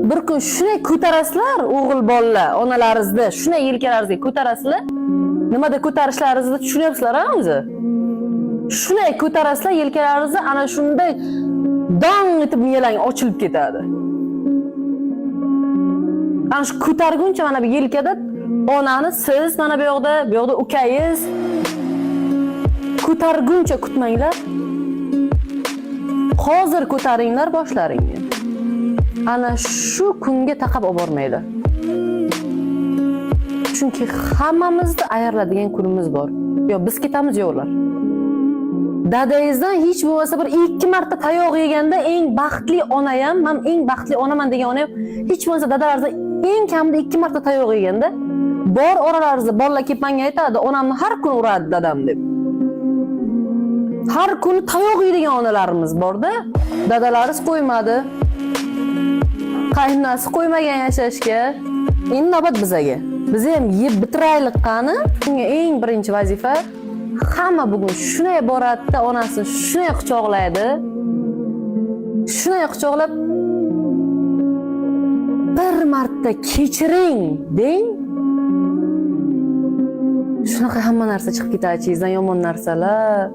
Bir kun shunday ko'tarasizlar, o'g'il bolalar, onalaringizni shunday yelkalaringizga ko'tarasizlar. Nimada ko'tarishlaringizni tushunyapsizlar a o'zi? Shunday ko'tarasizlar yelkalaringizni, ana shunday dong etib miyalang ochilib ketadi. Ana shu ko'targuncha mana bu yelkada onani siz mana bu yoqda, bu yoqda ukangiz ko'targuncha kutmanglar. Hozir ko'taringlar boshlaringni. Ana shu kunga taqab olib bormanglar. Chunki hammamizni ayriladigan kunimiz bor. Yo biz ketamiz, yo ular. Dadangizdan hech bo'lmasa bir ikki marta tayoq yeganda eng baxtli ona ham, man eng baxtli onaman degan ona ham hech bo'lmasa dadalaringizdan eng kamida ikki marta tayoq yeganda bor. Oralaringizda bolalar kelib menga aytadi, onamni har kuni uradi dadam deb. Har kuni tayoq yeydigan onalarimiz borda. Dadalaringiz qo'ymadi. Qaynonasi qo'ymagan yashashga. Endi navbat bizaga. Biz ham yeb bitiraylik qani. Bunga eng birinchi vazifa, hamma bugun shunday boradida, onasini shunday quchoqlaydi. Shunday quchoqlab, bir marta kechiring deng. Shunaqa hamma narsa chiqib ketadi ichingizdan, yomon narsalar.